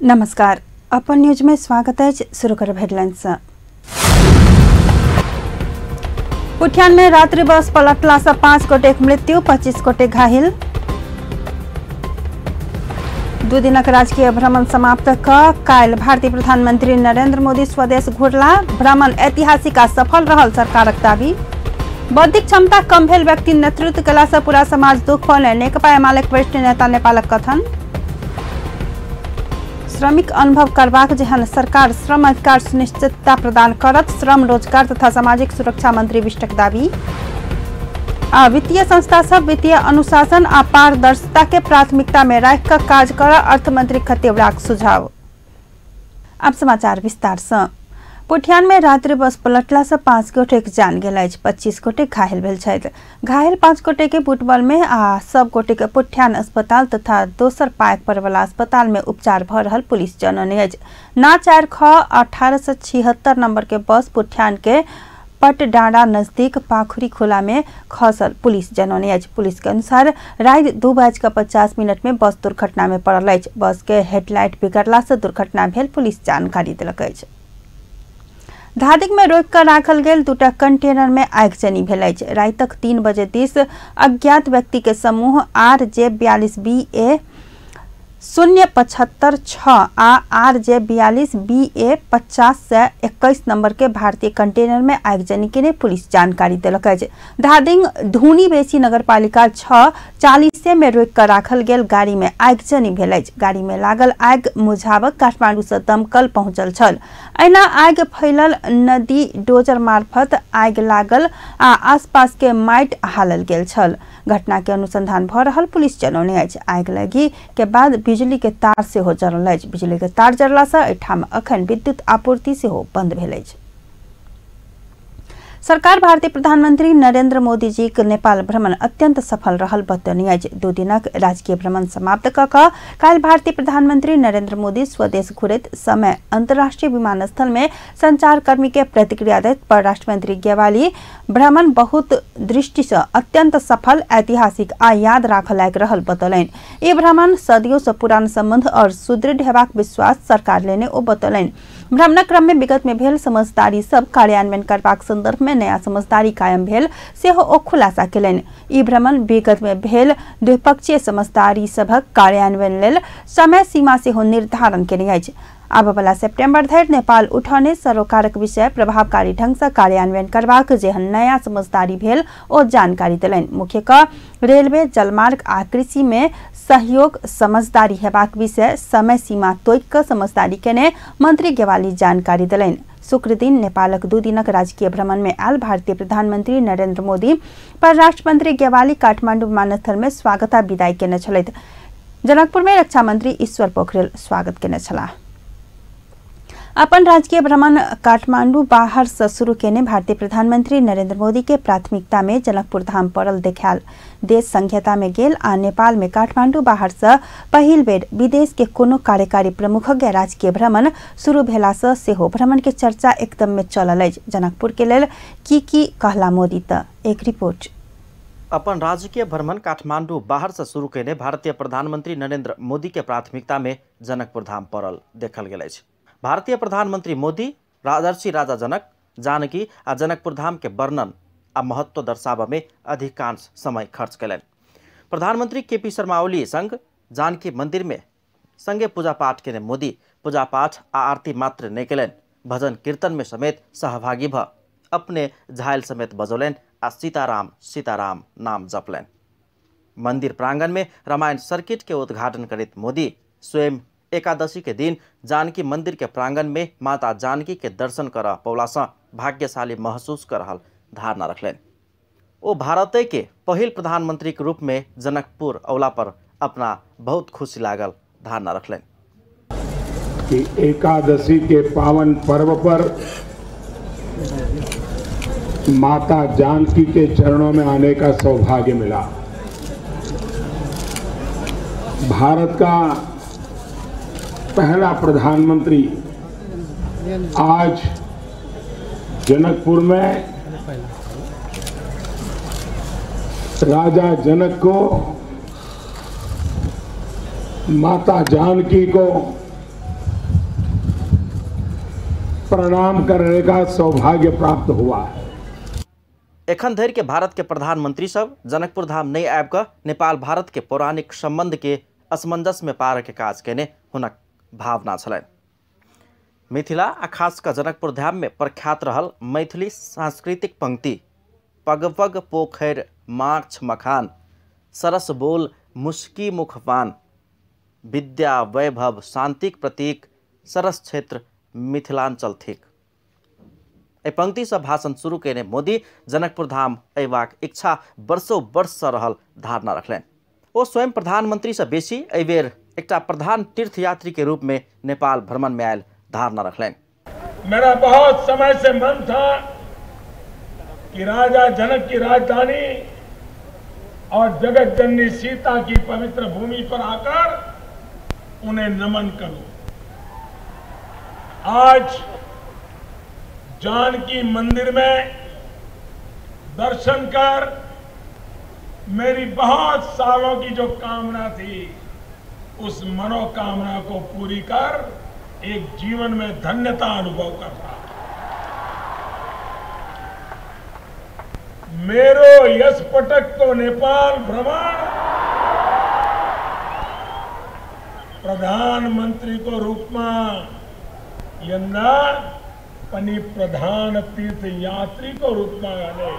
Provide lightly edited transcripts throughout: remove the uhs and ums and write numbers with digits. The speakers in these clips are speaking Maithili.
नमस्कार, अपन न्यूज में स्वागत है। शुरू करब हेडलाइंस। पुठियान में रात्रि बस पलटला से 5 गोटेक मृत्यु, 25 गोटे घायल। 2 दिनक राजकीय भ्रमण समाप्त क काल्हि भारतीय प्रधानमंत्री नरेंद्र मोदी स्वदेश घुरला। भ्रमण ऐतिहासिक आ सफल रहल सरकारक दावी। बौद्धिक क्षमता कम भेल व्यक्ति नेतृत्व कला से पूरा समाज दुख पौने, नेकपा एमालेक वरिष्ठ नेता नेपालक कथन। श्रमिक अनुभव करबाक जेहन सरकार श्रम अधिकार सुनिश्चितता प्रदान करत, श्रम रोजगार तथा सामाजिक सुरक्षा मंत्री विष्टक दावी। आ वित्तीय संस्था सब वित्तीय अनुशासन आ पारदर्शिता के प्राथमिकता में राखि कऽ काज कर, अर्थमंत्री खतिवड़ाक सुझाव। अब समाचार विस्तार से। पुठियान में रात्रि बस पलटला से 5 गोटेक जान गेल अछि, 25 गोटे घायल भेल छथि। घायल 5 गोटे के बुटबल में आ सब गोटे के पुठियान अस्पताल तथा दोसर पाइक पर वाला अस्पताल में उपचार भ रहल पुलिस जनौने अछि। ना 4 ख 1876 नंबर के बस पुठियान के पटडाँडा नजदीक पाखुरी खोला में खसल पुलिस जनौने अछि। पुलिस के अनुसार राति 2:50 में बस दुर्घटना में पड़ल अछि। बस के हेडलाइट बिगड़ला से दुर्घटना भेल पुलिस जानकारी देलक अछि। धादिक में रोकि कऽ राखल गेल 2टा कंटेनर में आगजनी भेल अछि। रातिक 3 बजे दिस अज्ञात व्यक्ति के समूह RJ 42 BA 075 6 आ RJ 42 BA 50 21 number के भारतीय कंटेनर में आगजनी के पुलिस जानकारी देलक अछि। धादिंग धूनी बेसी नगरपालिका 6 40 में रोकि कऽ राखल गेल गाड़ी में आगजनी भेल अछि। गाड़ी में लागल आगि मुझाबक काठमांडू से दमकल पहुंचल छल। एना आगि फैलल नदी डोजर मार्फत आगि लागल आ आसपास के माटि हालल गेल छल। घटना के अनुसंधान भ रहल पुलिस जनौने अछि। आगि लगी के बाद बिजली के तार सेहो जरल अछि। बिजली के तार जरला से एहिठाम अखन विद्युत आपूर्ति सेहो बंद भेल अछि। सरकार भारतीय प्रधानमंत्री नरेंद्र मोदी जी के नेपाल भ्रमण अत्यंत सफल रहल बतौने अछि। 2 दिनक राजकीय भ्रमण समाप्त क कऽ काल्हि भारतीय प्रधानमंत्री नरेंद्र मोदी स्वदेश घुरैत समय अंतर्राष्ट्रीय विमानस्थल में संचारकर्मी के प्रतिक्रिया दैत परराष्ट्र मंत्री गेवाली भ्रमण बहुत दृष्टि से अत्यंत सफल, ऐतिहासिक आ याद राखऽ लायक रहल बतौलनि। ई भ्रमण सदियों से पुरान संबंध और सुदृढ़ हेबाक विश्वास सरकार लेने ओ बतौलनि। भ्रमणक क्रम में विगत में भेल समझदारी सब कार्यान्वयन करबाक संदर्भ में नया समझदारी कायम भेल सेहो ओ खुलासा केलनि। ई भ्रमण विगत में भेल द्विपक्षीय समझदारी सभक कार्यान्वयन लेल समय सीमा सेहो निर्धारण केने अछि। आबयवला सितंबर धरि नेपाल उठौने सरोकारक विषय प्रभावकारी ढंग से कार्यान्वयन करबाक जेहन नया समझदारी भेल ओ जानकारी देलनि। मुख्य क रेलवे, जलमार्ग आ कृषि में सहयोग समझदारी हेबाक विषय समय सीमा तोकि कऽ समझदारी केने मंत्री गेवाली जानकारी देलनि। शुक्र दिन नेपालक 2 दिनक राजकीय भ्रमण में आयल भारतीय प्रधानमंत्री नरेंद्र मोदी परराष्ट्र मंत्री गेवाली काठमांडू विमानस्थल में स्वागत आ विदाई केने छलथि। जनकपुर में रक्षा मंत्री ईश्वर पोखरेल स्वागत केने छलाह। अपन राजकीय भ्रमण काठमांडू बाहर से शुरू केने भारतीय प्रधानमंत्री नरेंद्र मोदी के प्राथमिकता में जनकपुर धाम पड़ल देखायल। देश संघीयता में गेल आ नेपाल में काठमांडू बाहर से पहिल बेर विदेश के कोनो कार्यकारी प्रमुखक राजकीय भ्रमण शुरू भेला से सेहो भ्रमण के चर्चा एकदम में चलल अछि। जनकपुर के लेल की की कहला मोदी त एक रिपोर्ट। अपन राजकीय भ्रमण काठमांडू बाहर से शुरू केने भारतीय प्रधानमंत्री नरेंद्र मोदी के प्राथमिकता में जनकपुर धाम पड़ल देखल गेल अछि। भारतीय प्रधानमंत्री मोदी राजर्षि राजा जनक, जानकी आ जनकपुर धाम के वर्णन आ महत्व दर्शाबऽ में अधिकांश समय खर्च कयलनि। प्रधानमंत्री केपी शर्मा ओली संग जानकी मंदिर में संगे पूजा पाठ केने मोदी पूजा पाठ आ आरती मात्र नहि कयलनि, भजन कीर्तन में समेत सहभागी भ अपने झायल समेत बजौलनि आ सीताराम सीताराम नाम जपलनि। मंदिर प्रांगण में रामायण सर्किट के उद्घाटन करैत मोदी स्वयं एकादशी के दिन जानकी मंदिर के प्रांगण में माता जानकी के दर्शन कर पौला से भाग्यशाली महसूस कर रहल धारणा रखलनि। ओ भारत के पहिल प्रधानमंत्री के रूप में जनकपुर औला पर अपना बहुत खुशी लागल धारणा रखलनि। कि एकादशी के पावन पर्व पर माता जानकी के चरणों में आने का सौभाग्य मिला। भारत का पहला प्रधानमंत्री आज जनकपुर में राजा जनक को, माता जानकी को प्रणाम करने का सौभाग्य प्राप्त हुआ है। एखन धरि के भारत के प्रधानमंत्री सब जनकपुर धाम नहीं आबि कऽ नेपाल भारत के पौराणिक संबंध के असमंजस में पार के काज केने हुनक भावना छलनि। मिथिला आ खास कऽ जनकपुर धाम में प्रख्यात रहल मैथिली सांस्कृतिक पंक्ति पग पग पोखरि माछ मखान सरस बोल मुस्की मुखपान विद्या वैभव शांतिक प्रतीक सरस क्षेत्र मिथिलांचल थिक। एहि पंक्तिसँ भाषण शुरू केने मोदी जनकपुर धाम अयबाक इच्छा वर्षों वर्षसँ रहल धारणा रखलनि। ओ स्वयं प्रधानमंत्रीसँ बेसी एहि बेर एकटा प्रधान तीर्थयात्री के रूप में नेपाल भ्रमण में आयल धारणा रखलनि। मेरा बहुत समय से मन था कि राजा जनक की राजधानी और जगत जननी सीता की पवित्र भूमि पर आकर उन्हें नमन करूं। आज जानकी मंदिर में दर्शन कर मेरी बहुत सालों की जो कामना थी उस मनोकामना को पूरी कर एक जीवन में धन्यता अनुभव कर रहा। मेरो यश पटक को नेपाल भ्रमण प्रधानमंत्री को रूप में यंदा पनि प्रधान तीर्थ यात्री को रूप में आने।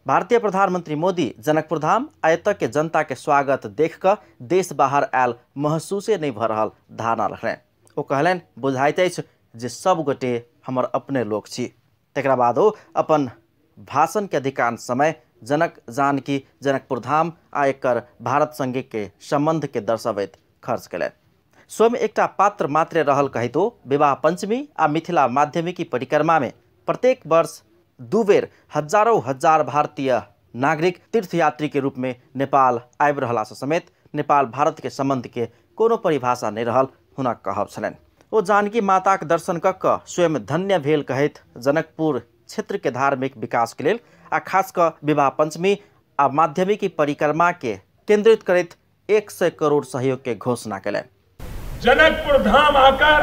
भारतीय प्रधानमंत्री मोदी जनकपुर धाम आ एतय के जनता के स्वागत देख कऽ देश बाहर आयल महसूसे नहीं भऽ रहल धारणा रखलनि। ओ कहलनि बुझाइत अछि जे सब गोटे हमर अपने लोक छी। तकरा बाद ओ अपन भाषण के अधिकांश समय जनक जानकी जनकपुर धाम आ एकर भारत संगे के संबंध के दर्शबैत खर्च कयलनि। स्वयं एकटा पात्र मात्रे रहल कहितो विवाह पंचमी आ मिथिला माध्यमिकी परिक्रमा में प्रत्येक वर्ष दू बेर हजारों हजार भारतीय नागरिक तीर्थयात्री के रूप में नेपाल आबि रहलासँ समेत नेपाल भारत के संबंध के कोनो परिभाषा नहीं रहल हुनक कहब छलनि। ओ जानकी माताक दर्शन कऽ कऽ स्वयं धन्य भेल कहैत जनकपुर क्षेत्र के धार्मिक विकास के लेल आ खास कऽ विवाह पंचमी आ माध्यमिकी परिक्रमा के केंद्रित करैत 100 करोड़ सहयोग के घोषणा कयलनि। जनकपुर धाम आकर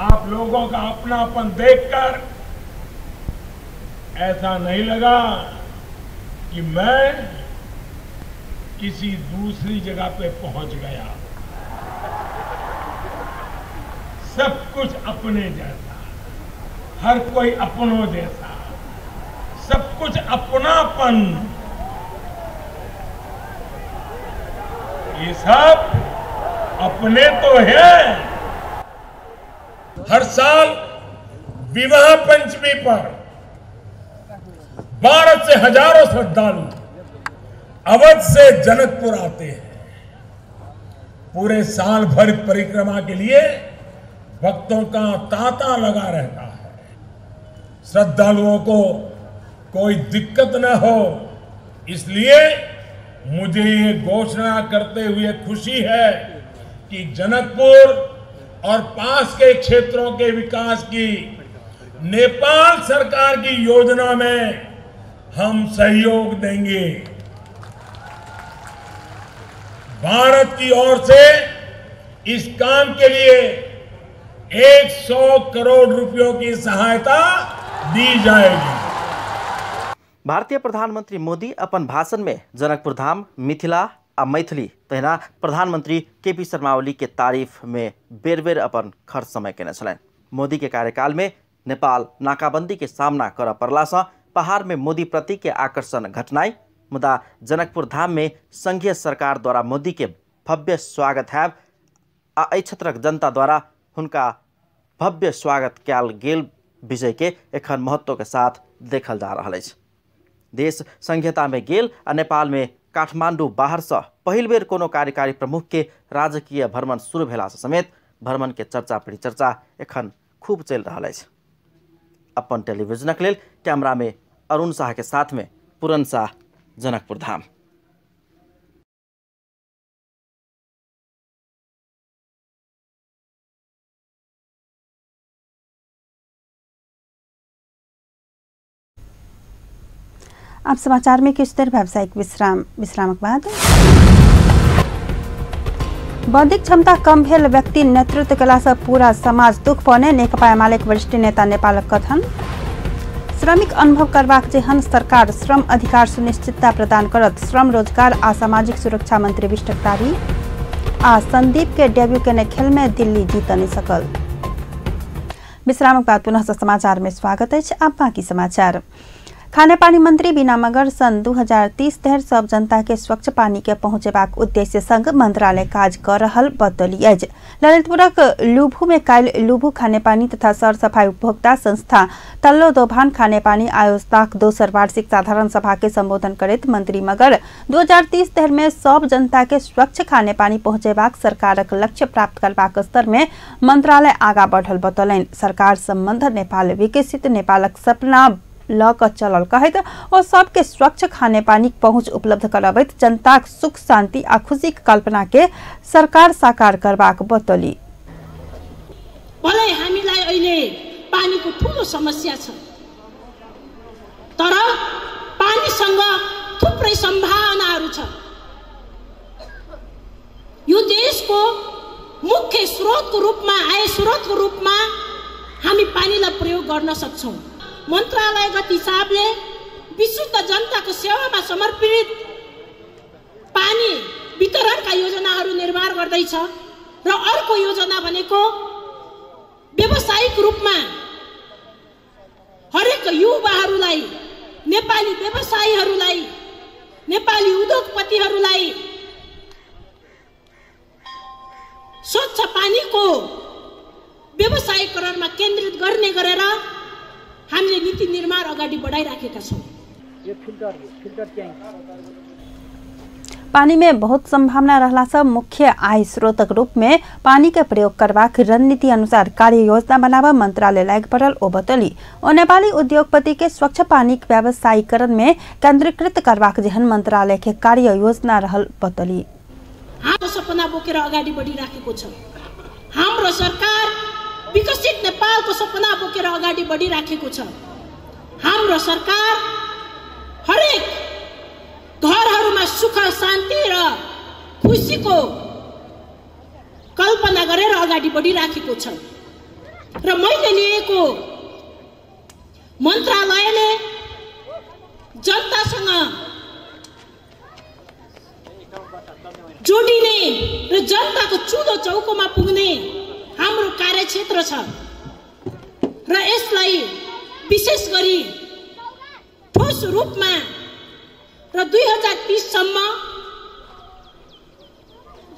आप लोगों का अपनापन देखकर ऐसा नहीं लगा कि मैं किसी दूसरी जगह पे पहुंच गया। सब कुछ अपने जैसा, हर कोई अपनों जैसा, सब कुछ अपनापन, ये सब अपने तो है। हर साल विवाह पंचमी पर भारत से हजारों श्रद्धालु अवध से जनकपुर आते हैं। पूरे साल भर परिक्रमा के लिए भक्तों का तांता लगा रहता है। श्रद्धालुओं को कोई दिक्कत न हो, इसलिए मुझे ये घोषणा करते हुए खुशी है कि जनकपुर और पास के क्षेत्रों के विकास की नेपाल सरकार की योजना में हम सहयोग देंगे। भारत की ओर से इस काम के लिए 100 करोड़ रुपयों की सहायता दी जाएगी। भारतीय प्रधानमंत्री मोदी अपन भाषण में जनकपुर धाम, मिथिला आ मैथिली तहिना प्रधानमंत्री केपी शर्मा ओली के तारीफ में बेर बेर अपन खर्च समय केने छलनि। मोदी के कार्यकाल में नेपाल नाकाबंदी के सामना करऽ पड़लासँ पहाड़ में मोदी प्रति के आकर्षण घटनाई, मुदा जनकपुर धाम में संघीय सरकार द्वारा मोदी के भव्य स्वागत हैब आ एहि क्षेत्रक जनता द्वारा हुनका भव्य स्वागत कयल गेल विषय के एखन महत्व के साथ देखल जा रहल अछि। देश संघीयता में गेल आ नेपाल में काठमांडू बाहरसँ पहिल बेर कोनो कार्यकारी प्रमुख के राजकीय भ्रमण शुरू भेलासँ समेत भ्रमण के चर्चा परिचर्चा एखन खूब चलि रहल अछि। अपन टेलीविजनक लेल कैमरा में अरुण शाह के साथ में पूरन शाह, जनकपुर धाम। आप समाचार में किछु देर व्यावसायिक विश्राम, विश्रामक बाद बौद्धिक क्षमता कम भेल व्यक्ति नेतृत्व कयलासँ पूरा समाज दुख पौने नेकपा एमालेक वरिष्ठ नेता नेपालक कथन। श्रमिक अनुभव करबाक जेहन सरकार श्रम अधिकार सुनिश्चितता प्रदान करत श्रम रोजगार आ सामाजिक सुरक्षा मंत्री विष्टकतारी। आ संदीप के डेब्यू केने खेल में दिल्ली जीत नहीं सकल। विश्रामक बाद पुनः समाचार में स्वागत अछि। आब बाकी समाचार। खानेपानी मंत्री बीना मगर सन 2030 धरि सब जनता के स्वच्छ पानी के पहुंचेबाक उद्देश्य संग मंत्रालय काज कर रहल बतौली अछि। ललितपुरक लुभू में काल्हि लुभू खानेपानी तथा सरसफाई उपभोक्ता संस्था तल्लो दोभान खानेपानी आयोजनाक दोसर वार्षिक साधारण सभा के संबोधन करैत मंत्री मगर 2030 धरि में सब जनता के स्वच्छ खानेपानी पहुंचेबाक सरकारक लक्ष्य प्राप्त करबाक स्तर में मंत्रालय आगा बढ़ल बतौलनि। सरकार सम्बन्ध नेपाल विकसित नेपालक सपना ल क चलल कहैत ओ सबके स्वच्छ खानेपानी पहुंच उपलब्ध करबैत जनताक सुख शांति आ खुशीक कल्पना के सरकार साकार करबाक बतौली। भलै हामीलाई अहिले पानीको ठूलो समस्या छ, तर पानीसँग थुप्रै सम्भावनाहरू छ। यो देशको मुख्य स्रोतको रूपमा, आय स्रोतको रूपमा हामी पानीलाई प्रयोग गर्न सक्छौँ। मन्त्रालयगत हिसाबले विशुद्ध जनताको सेवामा समर्पित पानी वितरणका योजनाहरू निर्माण गर्दैछ र अर्को योजना भनेको व्यावसायिक रूपमा हरेक युवाहरूलाई, नेपाली व्यवसायीहरूलाई, नेपाली उद्योगपतिहरूलाई स्वच्छ पानीको व्यवसायीकरणमा केन्द्रित गर्ने गरेर हामीले नीति निर्माण अगाडि बढाइराखेका छौँ। पानी में बहुत संभावना रहला से मुख्य आय स्रोतक रूप में पानी के प्रयोग करबाक रणनीति अनुसार कार्य योजना बनाबऽ मंत्रालय लागि पड़ल ओ बतौली। ओ नेपाली उद्योगपति के स्वच्छ पानी व्यावसायीकरण में केंद्रीकृत करबाक जेहन मंत्रालय के कार्य योजना रहल बतौली। हाम्रो सपना बोकेर अगाडि बढिराखेको छ। हाम्रो सरकार विकसित नेपालको सपना बोकेर अगाडि बढिराखेको छ। हाम्रो सरकार हरेक घरहरूमा सुख शान्ति र खुसीको कल्पना गरेर अगाडि बढिराखेको छ र मैले लिएको मन्त्रालयले जनतासँग जोडिने र जनताको चुलो चौकोमा पुग्ने हाम्रो कार्यक्षेत्र छ र यसलाई विशेष गरी ठोस रूपमा र 2030 सम्म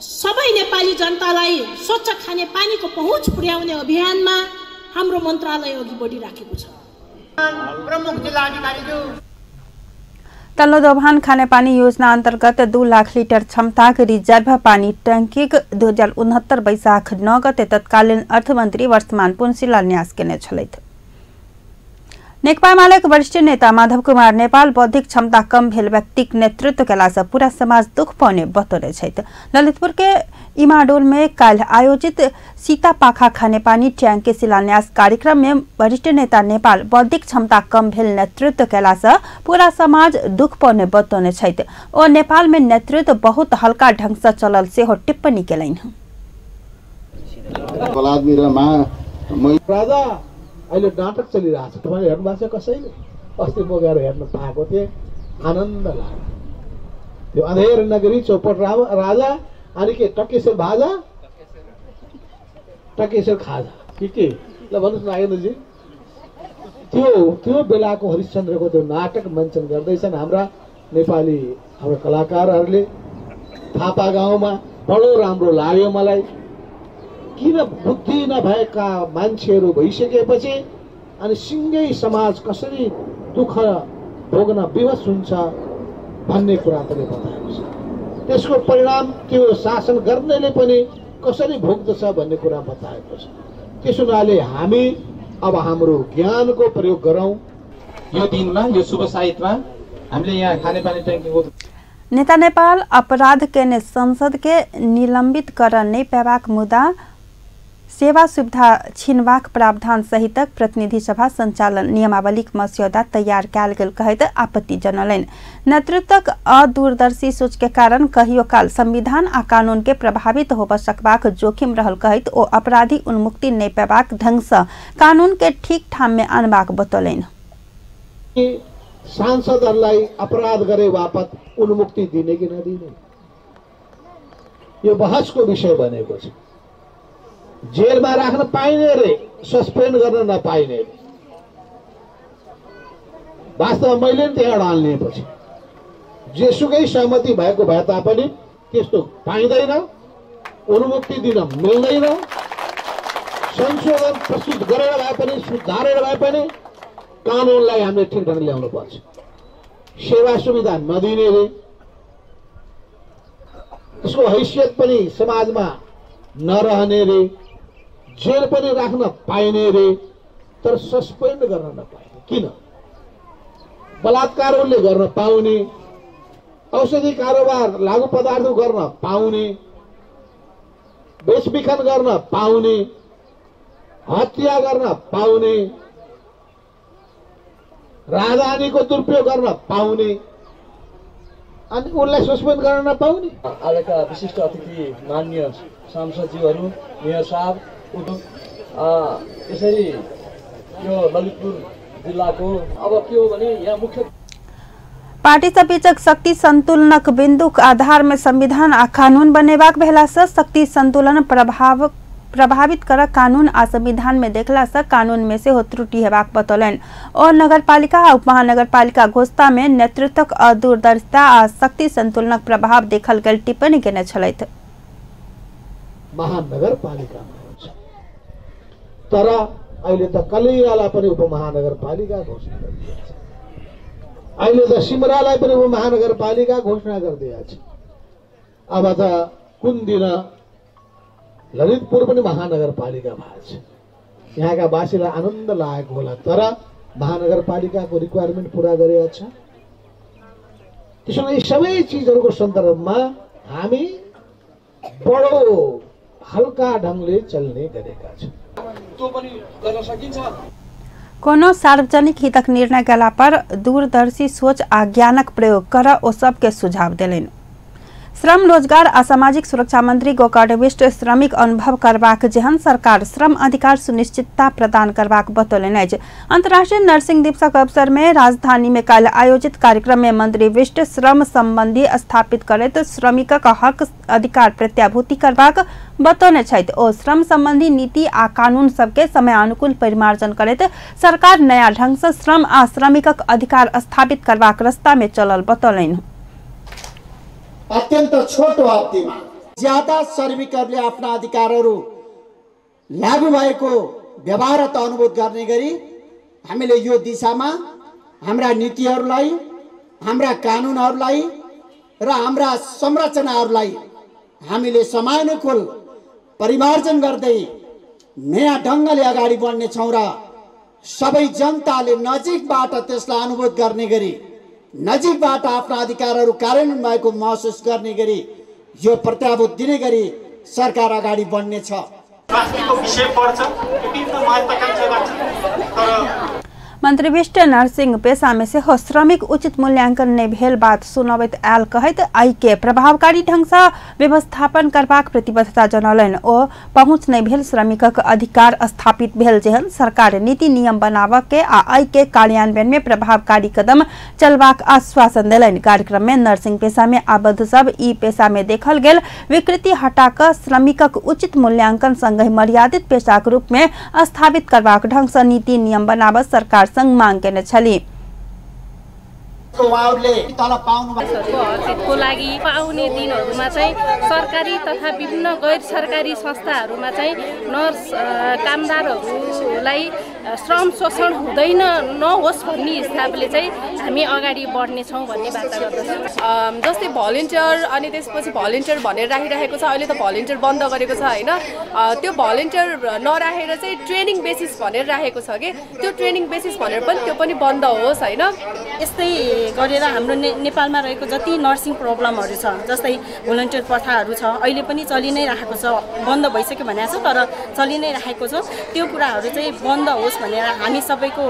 सबै नेपाली जनतालाई स्वच्छ खाने पानीको पहुँच पुर्याउने अभियानमा हाम्रो मन्त्रालय अघि बढिराखेको छ। प्रमुख जिल्लाधिकारीज्यू, तल्लो दोभान खानेपानी योजना अंतर्गत 2 लाख लीटर क्षमताक रिजर्व पानी टंकीक 2069 वैशाख 9 गते तत्कालीन अर्थमंत्री वर्तमान पुन शिलान्यास केने छलथि। नेकपा एमालेक वरिष्ठ नेता माधव कुमार नेपाल बौद्धिक क्षमता कम भेल व्यक्तिक नेतृत्व कयलासँ पूरा समाज दुख पौने बतौने छथि। ललितपुर के इमाडोल में काल्हि आयोजित सीतापाखा खानेपानी टैंक के शिलान्यास कार्यक्रम में वरिष्ठ नेता नेपाल बौद्धिक क्षमता कम भेल नेतृत्व कयलासँ पूरा समाज दुख पौने बतौने छथि। ओ नेपाल में नेतृत्व बहुत हल्का ढंग से चलल सेहो टिप्पणी केलनि। अहिले नाटक चलिरहेको छ, तपाईँले हेर्नु भएको छ कसैले? अस्ति म गएर हेर्न पाएको थिएँ, आनन्द लाग्यो। त्यो अँधेर नगरी चौपट राजा अनि के टकेश्वर भाजा टकेश्वर खाजा के के ल भन्नुहोस् न आनन्दजी। त्यो त्यो बेलाको हरिश्चन्द्रको त्यो नाटक मञ्चन गर्दैछन् हाम्रा नेपाली हाम्रा कलाकारहरूले थापा गाउँमा। बडो राम्रो लाग्यो मलाई। किन बुद्धि नभएका मान्छेहरू भइसकेपछि अनि सिँगै समाज कसरी दुःख भोग्न विवश हुन्छ भन्ने कुरा त्यसले बताएको छ। त्यसको परिणाम त्यो शासन गर्नेले पनि कसरी भोग्दछ भन्ने कुरा बताएको छ। त्यस हुनाले हामी अब हाम्रो ज्ञानको प्रयोग गरौँ। यो दिनमा, यो शुभ साहित्यमा हामीले यहाँ खानेपानी ट्याङ्कीको नेता नेपाल अपराध केने संसद के निलंबित कर नहीं पेबाक मुद्दा सेवा सुविधा छिनबाक प्रावधान सहितक प्रतिनिधि सभा संचालन नियमावलीक मस्यौदा तैयार कयल गेल कहैत आपत्ति जनौलनि। नेतृत्वक अदूरदर्शी सोच के कारण कहियो काल संविधान आ कानून के प्रभावित होबय सकबाक जोखिम रहल कहैत ओ अपराधी उन्मुक्ति नहि पेबाक ढंग सँ कानून के ठीक ठाम में आनबाक बतौलनि। सांसदहरूलाई अपराध गरे बापत उन्मुक्ति दिने कि नदिने यो बहसको विषय बनेको छ। जेलमा राख्न पाइने रे, सस्पेन्ड गर्न नपाइने रे। वास्तवमा मैले नि त्यहाँ अडान लिएपछि जेसुकै सहमति भएको भए तापनि त्यस्तो पाइँदैन, उन्मुक्ति दिन मिल्दैन। संशोधन प्रस्तुत गरेर भए पनि, सुधारेर भए पनि कानुनलाई हामीले ठिक ढङ्गले ल्याउनु पर्छ। सेवा सुविधा नदिने रे, त्यसको हैसियत पनि समाजमा नरहने रे, जेल पनि राख्न पाइने रे, तर सस्पेन्ड गर्न नपाइने। किन? बलात्कार उसले गर्न पाउने, औषधि कारोबार लागु पदार्थ गर्न पाउने, बेचबिखन गर्न पाउने, हत्या गर्न पाउने, राजधानीको दुरुपयोग गर्न पाउने, अनि उसलाई सस्पेन्ड गर्न नपाउने। आजका विशिष्ट अतिथि माननीय सांसदज्यूहरू, मेयर साहब, यसरी यो ललितपुर जिल्लाको अब के हो भने यहाँ मुख्य पार्टी सबीचक शक्ति संतुलनक बिंदुक आधार में संविधान आ कानून बनेबाक भेला से शक्ति संतुलन प्रभावित कर कानून आ संविधान में देखला से कानून में सेहो त्रुटि हेबाक बतौलनि। ओ नगरपालिका आ उपमहानगरपालिका घोषणा में नेतृत्वक अदूरदर्शिता आ शक्ति संतुलनक प्रभाव देखल गेल टिप्पणी केने छलथि। महानगरपालिकामा हुन्छ, तर अहिले त कलैयालाई पनि उपमहानगरपालिका घोषणा गरिदिएको छ, अहिले त सिमरालाई पनि उपमहानगरपालिका घोषणा गरिदिएको छ। अब त कुन दिन ललितपुर पनि महानगरपालिका भएको छ। यहाँका वासीलाई आनन्द लागेको होला, तर महानगरपालिकाको रिक्वायरमेन्ट पुरा गरेको छ। त्यसो भए यी सबै चिजहरूको सन्दर्भमा हामी बडो हल्का ढङ्गले चल्ने गरेका छौँ। त्यो पनि गर्न सकिन्छ। कोनो सार्वजनिक हितक निर्णय गेला पर दूरदर्शी सोच आ ज्ञानक प्रयोग कर ओ सबके सुझाव देलनि। श्रम रोजगार आ सामाजिक सुरक्षा मंत्री गोकर्ण विष्ट श्रमिक अनुभव करबाक जेहन सरकार श्रम अधिकार सुनिश्चितता प्रदान करबाक बतौलनि अछि। अंतर्राष्ट्रीय नर्सिंग दिवसक अवसर में राजधानी में काल्हि आयोजित कार्यक्रम में मंत्री विष्ट श्रम संबंधी स्थापित करैत श्रमिकक हक अधिकार प्रत्याभूति करबाक बतौने छथि। ओ श्रम संबंधी नीति आ कानून सबके समयानुकूल परिमार्जन करैत सरकार नया ढंग से श्रम आ श्रमिकक अधिकार स्थापित करबाक रास्ता में चलल बतौलनि। अत्यन्त छोटो अवधिमा ज्यादा श्रमिकहरूले आफ्ना अधिकारहरू लागू भएको व्यवहार अनुभूत गर्ने गरी हामीले यो दिशामा हाम्रा नीतिहरूलाई, हाम्रा कानुनहरूलाई र हाम्रा संरचनाहरूलाई हामीले समयानुकूल परिमार्जन गर्दै नयाँ ढङ्गले अगाडि बढ्नेछौँ र सबै जनताले नजिकबाट त्यसलाई अनुभूत गर्ने गरी, नजिकबाट आफ्ना अधिकारहरू कार्यान्वयन भएको महसुस गर्ने गरी यो प्रत्याभूत दिने गरी सरकार अगाडि बढ्नेछ। मंत्री विष्ट नर्सिंग पेशा में सेहो श्रमिक उचित मूल्यांकन नहि भेल बात सुनबैत आयल कहैत आइ के प्रभावकारी ढंग सँ व्यवस्थापन करबाक प्रतिबद्धता जनौलनि। ओ पहुंच नहि भेल श्रमिकक अधिकार स्थापित भेल जेहन सरकार नीति नियम बनाबऽ के आ आइ के कार्यान्वयन में प्रभावकारी कदम चलबाक आश्वासन देलनि। कार्यक्रम में नर्सिंग पेशा में आबद्ध सब ई पेशा में देखल गेल विकृति हटा कऽ श्रमिकक उचित मूल्यांकन संगहि मर्यादित पेशाक रूप में स्थापित करबाक ढंग सँ नीति नियम बनाबऽ सरकार संग मांग केने छली। हकहितको लागि आउने दिनहरूमा चाहिँ सरकारी तथा विभिन्न गैर सरकारी संस्थाहरूमा चाहिँ नर्स कामदारहरूलाई श्रम शोषण हुँदैन नहोस् भन्ने हिसाबले चाहिँ हामी अगाडि बढ्नेछौँ भन्ने बाचा गर्दछौँ। जस्तै भलिन्टियर अनि त्यसपछि भलिन्टियर भनेर राखिरहेको छ, अहिले त भलिन्टियर बन्द गरेको छ होइन, त्यो भलिन्टियर नराखेर चाहिँ ट्रेनिङ बेसिस भनेर राखेको छ कि त्यो ट्रेनिङ बेसिस भनेर पनि त्यो पनि बन्द होस् होइन। यस्तै गरेर हाम्रो नेपालमा रहेको जति नर्सिङ प्रब्लमहरू छ, जस्तै भोलिन्टियर प्रथाहरू छ, अहिले पनि चलि नै राखेको छ, बन्द भइसक्यो भनेको छ तर चलि नै राखेको छ, त्यो कुराहरू चाहिँ बन्द होस् भनेर हामी सबैको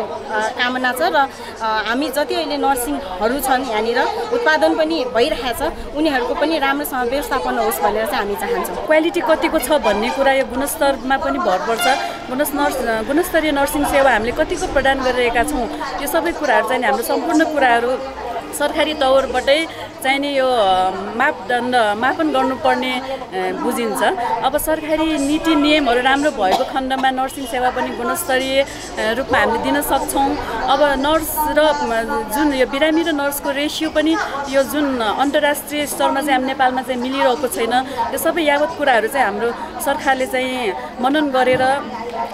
कामना छ। र हामी जति अहिले नर्सिङहरू छन् यहाँनिर उत्पादन पनि भइरहेको छ, उनीहरूको पनि राम्रोसँग व्यवस्थापन होस् भनेर चाहिँ हामी चाहन्छौँ। क्वालिटी कतिको छ भन्ने कुरा यो गुणस्तरमा पनि भर पर्छ। गुणस्तरीय नर्सिङ सेवा हामीले कतिको प्रदान गरिरहेका छौँ, यो सबै कुराहरू चाहिँ हाम्रो सम्पूर्ण कुराहरू सरकारी तौरबाटै चाहिने यो मापदण्ड मापन गर्नुपर्ने बुझिन्छ। अब सरकारी नीति नियमहरू राम्रो भएको खण्डमा नर्सिङ सेवा पनि गुणस्तरीय रूपमा हामीले दिन सक्छौँ। अब नर्स र जुन यो बिरामी र नर्सको रेसियो पनि यो जुन अन्तर्राष्ट्रिय स्तरमा चाहिँ हामी नेपालमा चाहिँ मिलिरहेको छैन। यो सबै यावत कुराहरू चाहिँ हाम्रो सरकारले चाहिँ मनन गरेर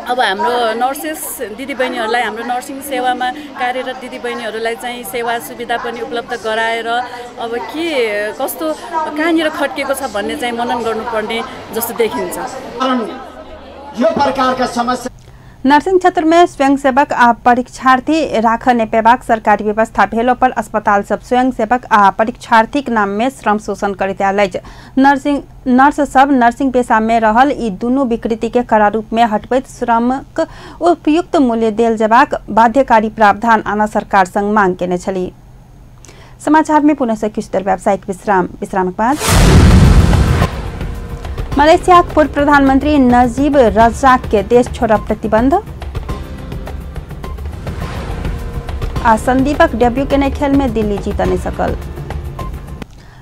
अब हाम्रो नर्सेस दिदीबहिनीहरूलाई, हाम्रो नर्सिङ सेवामा कार्यरत दिदीबहिनीहरूलाई चाहिँ सेवा सुविधा पनि उपलब्ध गराएर अब के कस्तो कहाँनिर खट्किएको छ भन्ने चाहिँ मनन गर्नुपर्ने जस्तो देखिन्छ। यो प्रकारका समस्या नर्सिङ क्षेत्र में स्वयंसेवक आ परीक्षार्थी राख नहि पेबाक सरकारी व्यवस्था भेलो पर अस्पताल सब स्वयंसेवक आ परीक्षार्थीक नाम में श्रम शोषण करैत आयल अछि। नर्स सब नर्सिंग पेशा में रहल ई दुनू विकृति के कड़ा रूप में हटबैत श्रमक उपयुक्त मूल्य देल जेबाक बाध्यकारी प्रावधान आना सरकार संग मांग केने छली। समाचार में पुनः से किछु देर व्यावसायिक विश्राम। विश्रामक बाद मलेशियाक पूर्व प्रधानमंत्री नजीब रजाक के देश छोड़ब प्रतिबंध आ संदीपक डेब्यू केने खेल में दिल्ली जीत नहीं सकल।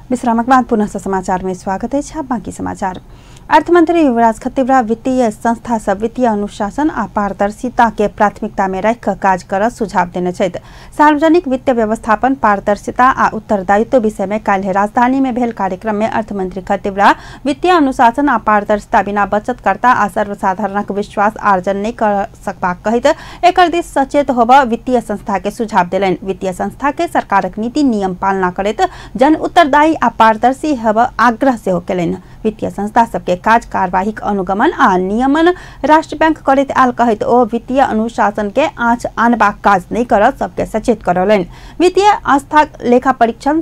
विश्रामक बाद पुनः समाचार में स्वागत है। बाकी समाचार। अर्थमंत्री युवराज खतिवड़ा वित्तीय संस्था सब वित्तीय अनुशासन आ पारदर्शिता के प्राथमिकता में राखि काज कर सुझाव देने छथि। सार्वजनिक वित्त व्यवस्थापन, पारदर्शिता आ उत्तरदायित्व विषय में काल्हि राजधानी में भेल कार्यक्रम में अर्थमंत्री खतिवड़ा वित्तीय अनुशासन आ पारदर्शिता बिना बचतकर्ता आ सर्वसाधारणक विश्वास आर्जन नहि कर सकबाक कहैत एकर दिस सचेत होबऽ वित्तीय संस्था के सुझाव देलनि। वित्तीय संस्था के सरकारक नीति नियम पालना करैत जन उत्तरदायी आ पारदर्शी हेबऽ आग्रह सेहो केलनि। वित्तीय संस्था सबके काज कार्यवाहीक अनुगमन आ नियमन राष्ट्र बैंक करैत आयल कहैत ओ वित्तीय अनुशासन के आँच आनबाक काज नहि करत सबके सचेत करौलनि। वित्तीय आस्था लेखा परीक्षण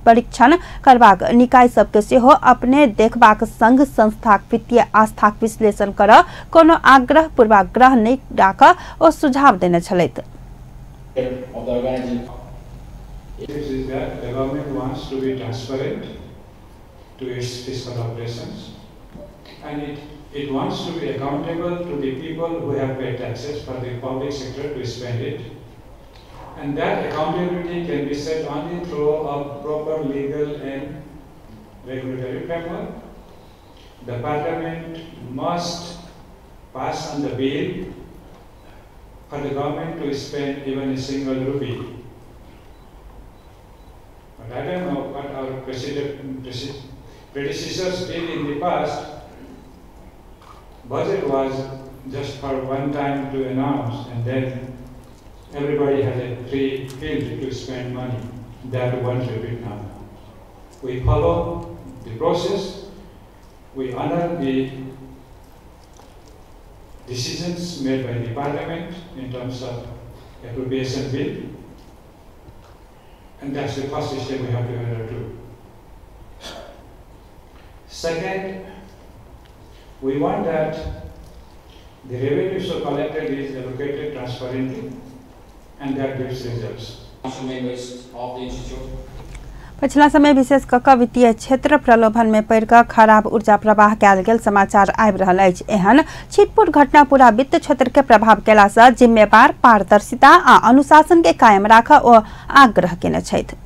परीक्षण करबाक निकाय सबके सेहो अपने देखबाक संग संस्थाक वित्तीय आस्थाक विश्लेषण कर कोनो आग्रह पूर्वाग्रह नहि राख ओ सुझाव देने छलथि। To its fiscal operations, and it wants to be accountable to the people who have paid taxes for the public sector to spend it, and that accountability can be set only through a proper legal and regulatory framework. The parliament must pass on the bill for the government to spend even a single rupee. But I don't know what our predecessors did in the past. Budget was just for one time to announce, and then everybody had a free field to spend money. That won't repeat now. We follow the process, we honor the decisions made by the parliament in terms of appropriation bill, and that's the first step we have to adhere to. Second, we want that the revenue so collected is allocated transparently, and that gives results. पछिला समय विशेष कऽ वित्तीय क्षेत्र प्रलोभन में पड़ि कऽ खराब ऊर्जा प्रवाह कयल गेल समाचार आबि रहल अछि। एहन छिटपुट घटना पूरा वित्त क्षेत्र के प्रभाव केला सँ जिम्मेवार, पारदर्शिता आ अनुशासन के कायम राखऽ ओ आग्रह केने छथि।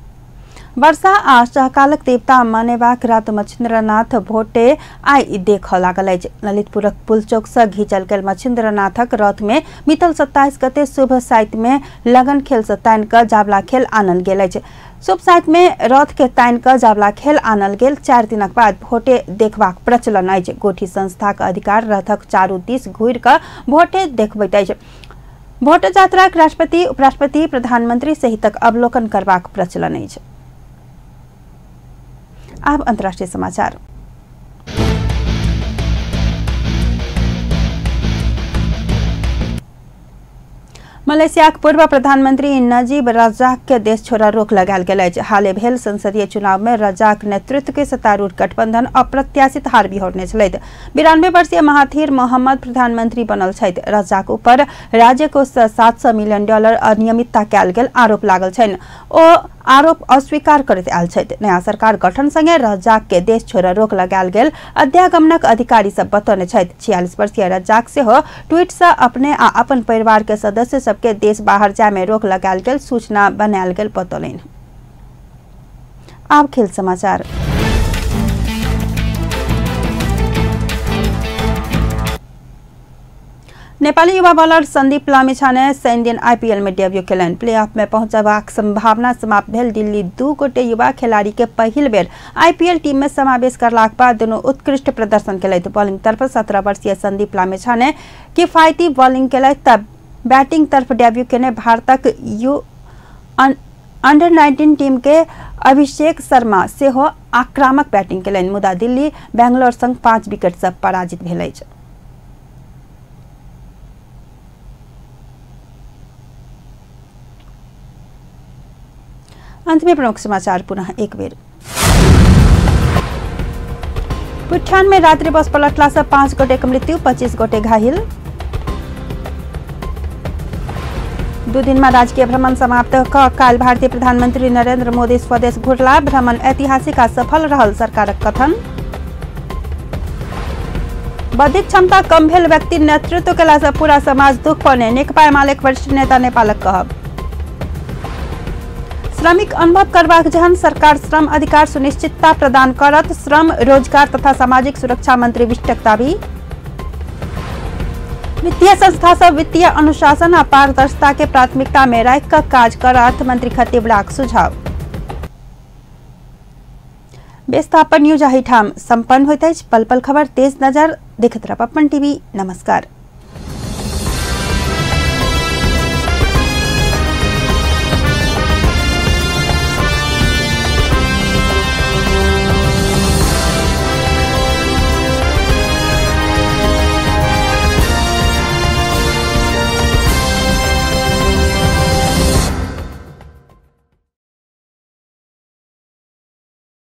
वर्षा आ सहकालक देवता मानेबाक रात मच्छिन्द्रनाथ भोटे आइ देखऽ लागल अछि। ललितपुरक पुलचौक सँ घिचल गेल मच्छिन्द्रनाथक रथ में मितल 27 गते शुभ साइत में लगन खेल सँ तानि कऽ जावला खेल आनल गेल अछि। शुभ साइत में रथ के तानि कऽ जावला खेल आनल गेल 4 दिनक बाद भोटे देखबाक प्रचलन अछि। गोठी संस्थाक अधिकार रथक चारू दिस घुरि कऽ भोटे देखबैत अछि। भोट यात्राक राष्ट्रपति, उपराष्ट्रपति, प्रधानमंत्री सहितक अवलोकन करबाक प्रचलन अछि। अब अंतर्राष्ट्रीय समाचार। मलेशियाक पूर्व प्रधानमंत्री नजीब रजाक के देश छोड़ा रोक लगायल गेल अछि। हाले भेल संसदीय चुनाव में रजाक नेतृत्व के सत्तारूढ़ गठबंधन अप्रत्याशित हार बिहोरने छलथि। 92 वर्षीय महाथिर मोहम्मद प्रधानमंत्री बनल छथि। रजाक ऊपर राज्य कोष सँ $700 मिलियन अनियमितता कयल गेल आरोप लागल छनि। ओ आरोप अस्वीकार करैत आयल छथि। नया सरकार गठन संगे रजाक के देश छोड़ रोक लगायल गेल अध्यागमनक अधिकारी सब बतौने छथि। 46 वर्षीय रजाक सेहो ट्वीट से अपने आ अपन परिवार के सदस्य सबके देश बाहर जाय में रोक लगायल गेल सूचना बनायल गेल बतौलनि। आब खेल समाचार। नेपाली युवा बॉलर संदीप लामिछाने शनि दिन आईपीएल में डेब्यू केलनि। प्लेऑफ में पहुंचबाक संभावना समाप्त भेल दिल्ली 2 गोटे युवा खिलाड़ी के पहिल बेर आईपीएल टीम में समावेश करलाक बाद दुनू उत्कृष्ट प्रदर्शन केलथि। बॉलिंग तरफ 17 वर्षीय संदीप लामिछाने किफायती बॉलिंग केलथि त बैटिंग तरफ डेब्यू केने भारतक you under-19 team के अभिषेक शर्मा सेहो आक्रामक बैटिंग केलनि, मुदा दिल्ली बेंगलोर संग 5 विकेट सँ पराजित भेल अछि। अंत में प्रमुख समाचार पुनः एक बेर। पुठान में रात्रि बस पलटला से 5 गोटे के मृत्यु, 25 गोटे घायल। 2 दिन में राजकीय भ्रमण समाप्त क काल्हि भारतीय प्रधानमंत्री नरेंद्र मोदी स्वदेश घुरला। भ्रमण ऐतिहासिक आ सफल रहल सरकारक कथन। बौद्धिक क्षमता कम भेल व्यक्ति नेतृत्व केला से पूरा समाज दुख पौने, नेकपा एमालेक वरिष्ठ नेता नेपालक कहब। श्रमिक अनुभव करबाक जहन सरकार श्रम अधिकार सुनिश्चितता प्रदान करत, श्रम रोजगार तथा सामाजिक सुरक्षा मंत्री विष्टक दावी। वित्तीय संस्था सब वित्तीय अनुशासन आ पारदर्शिता के प्राथमिकता में राखि कऽ काज कर, अर्थमंत्री खतिवड़ाक सुझाव। व्यवस्थापन न्यूज एहिठाम संपन्न होइत अछि। पल पल खबर तेज नजर देखैत रहब अपन टीवी। नमस्कार।